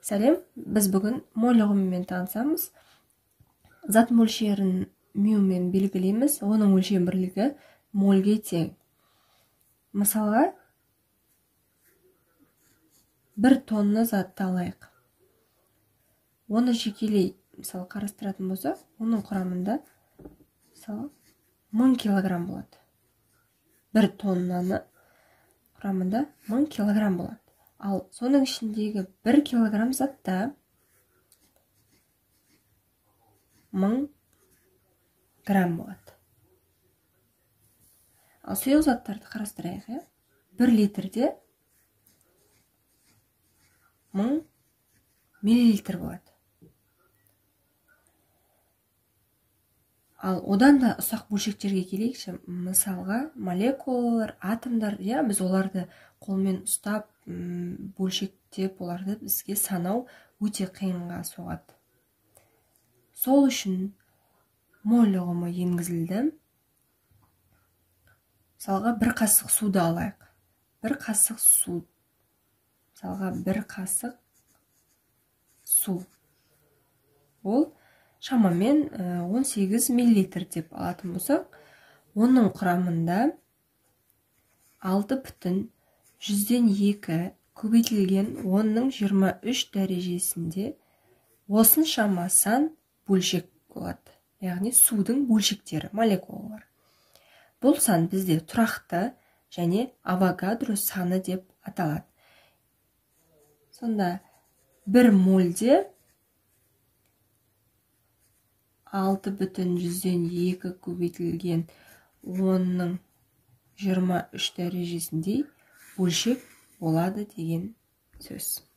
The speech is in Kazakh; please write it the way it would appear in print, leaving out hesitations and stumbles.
Сәлем, біз бүгін моль ұғымымен танысамыз. Зат мөлшерін мю-мен белгілейміз, оның өлшем бірлігі мольге тең. Мысалға, 1 тонна затты алайық. Оны жекелей, мысалы, қарастыратын болсақ, оның құрамында, мысалы, 1000 килограмм болады. 1 тоннаны құрамында 1000 килограмм болады. Ал соның ішіндегі 1 килограмм затта 1000 грамм болады. Ал сұйық заттарды қарастырайық, иә? 1 литрде 1000 миллилитр болады. Ал одан да ұсақ бөлшектерге келейікші. Мысалға, молекулалар, атомдар, иә, біз оларды қолмен ұстап, бөлшектеп, оларды бізге санау өте қиынға соғады. Сол үшін моль ұғымы енгізілді. Мысалға, 1 қасық суды алайық. 1 қасық су. Мысалға, 1 қасық су. Ол шамамен 18 миллилитр деп алатын болсақ, оның құрамында 6,2 көбейтілген 10-ның 23 дәрежесінде осыншама сан бөлшек болады. Яғни судың бөлшектері, молекулалар. Бұл сан бізде тұрақты және Авогадро саны деп аталады. Сонда 1 мольде 6,2 көбейтілген 10-ның 23 дәрежесіндей бөлшек болады деген сөз.